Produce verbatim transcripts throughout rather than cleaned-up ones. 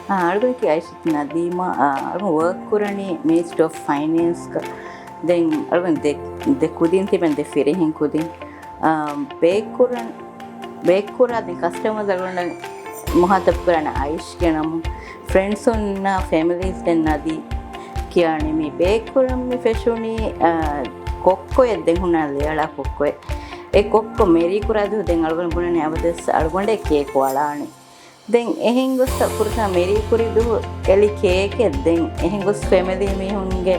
އަޅުގަނޑަކީ އައިޝަތު ނަދީމާ. އަޅުގަނޑު ވަރކް ކުރަނީ މިނިސްޓްރީ އޮފް ފައިނޭންސްގަ. ދެން އަޅުގަނޑު ދެ، ދެ ކުދިން ތިބެން، ދެ ފިރިހެން ކުދިން. އާ، ބޭކް ކުރަން، ބޭކް ކުރާ ދެން ކަސްޓަމަރު އަޅުގަނޑަށް މުހާތަބް ކުރާނެ އައިޝްގެ ނަމުން. ފްރެންޑްސުންނާ ފެމިލީސް ދެން ނަދީ ކިޔާނީ މި ބޭކް ކުރަން މި ފެށުނީ، އާ، ކޮއްކޮއެއް ދެން ހުންނަ ލެއަޅާ ކޮއްކޮއެއް. އެ ކޮއްކޮ މެރީ ކުރާ ދުވަހު ދެން އަޅުގަނޑު ބުނަނީ އަބަދުވެސް އަޅުގަނޑޭ ކޭކު އަޅާނީ. ދެން އެހެން ގޮސް ފުރަތަމަ މެރީ ކުރި ދުވަހު އެޅި ކޭކެއް. ދެން އެހެން ގޮސް ފެމިލީ މީހުންގެ،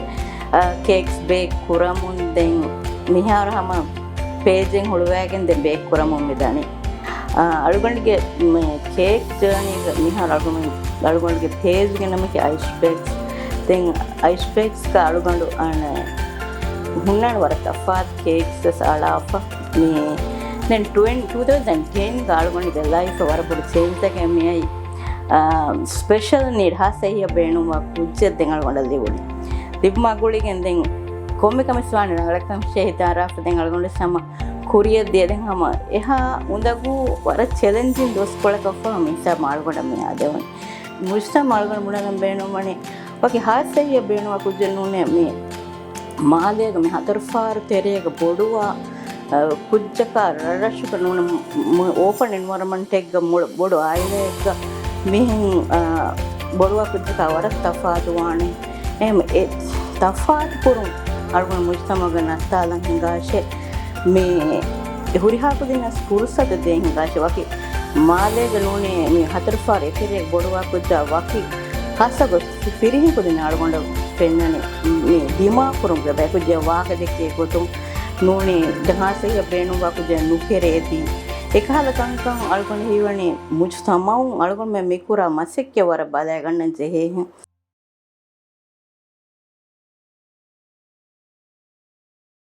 އާ، ކޭކްސް ބޭކް ކުރަމުން ދެން މިހާރު ހަމަ ޕޭޖެއް ހުޅުވައިގެން ދެން ބޭކް ކުރަމުން މިދަނީ. އާ، އަޅުގަނޑުގެ މެ-، ކޭކް ޖާނީގަ މިހާރު އަޅުގަނޑު، އަޅުގަނޑުގެ ޕޭޖްގެ ނަމަކީ އައިޝް ބޭކްސް. ދެން އައިޝް ބޭކްސްގަ އަޅުގަނޑު އަނެ ހުންނާނެ ވަރަށް ތަފާތު ކޭކްސް ވެސް އަޅާފަ. މި ދެން ޓުވެން، ޓޫ ތައުޒަން ޓެންގަ އަޅުގަނޑުގެ ލައިފަށް ވަރަށް ބޮޑު ޗޭންޖަކެއް މިއައީ. އާ، ސްޕެޝަލް ނީޑް ހާއްސަ އެހީއަށް ބޭނުންވާ ކުއްޖެއް ދެން އަޅުގަނޑަށް ލިބުނީ. ލިބުމާ ގުޅިގެން ދެން ކޮންމެ ކަމެއް ވާނެ ރަނގަޅަށް ކަމަށް ހިތަށް އަރާފަ ދެން އަޅުގަނޑު ހަމަ ކުރިއަށް ދިޔަ ދެން ހަމަ އެހާ އުނދަގޫ ވަރަށް ޗެލެންޖިން ދުވަސްކޮޅަކަށްފަހު މި ހިސާބަށް އަޅުގަނޑަށް މި އާދެވުނީ. މުޖްތަމަޢަށް އަޅުގަނޑު ބުނަން ބޭނުންވަނީ ވަކި ހާއްސަ އެހީއަށް ބޭނުންވާ ކުއްޖެއް ނޫނޭ މި މާލޭގަ މި ހަތަރު ފާރު ތެރޭގަ ބޮޑުވާ، އަ، ކުއްޖަކާ ރަށްރަށުގަ ނޫން މު-، އޯޕަން އެންވަޔަރަމަންޓެއްގަ މުޅު ބޮޑު އާއިލާއެއްގަ މިހެން، އަ، ބޮޑުވާ ކުއްޖަކާ ވަރަށް ތަފާތުވާނެ. އެހެން އެ ތަފާތު ކުރުން އަޅުގަނޑު މުޖްތަމަޢުގަ ނައްތާލަން ހިނގާށޭ. މި ހުރިހާ ކުދިންނަށް ފުރުސަތު ދޭން ހިނގާށޭ. ވަކި މާލޭގަ ނޫނީ މި ހަތަރު ފާރު އެތެރޭ ބޮޑުވާ ކުއްޖާ ވަކި ޚާއްޞަ ގޮސް ފިރިހެން ކުދިން އަޅުގަނޑަށް ފެންނަނީ މި ދިމާކުރުމުގެ ބައި ކުއްޖެއް ވާހަކަ ދެއްކޭ ގޮތުން ނޫނީ ދެން ހާއްސަ އެހީއަށް ބޭނުންވާ ކުއްޖެއް ނުކެރޭތީ. އެކަހަލަ ކަންކަން އަޅުގަނޑު ހީވަނީ މުޖްތަމަޢުން އަޅުގަނޑުމެން މިކުރާ މަސައްކަތް ވަރަށް ބަލައިގަންނަން ޖެހޭހެން.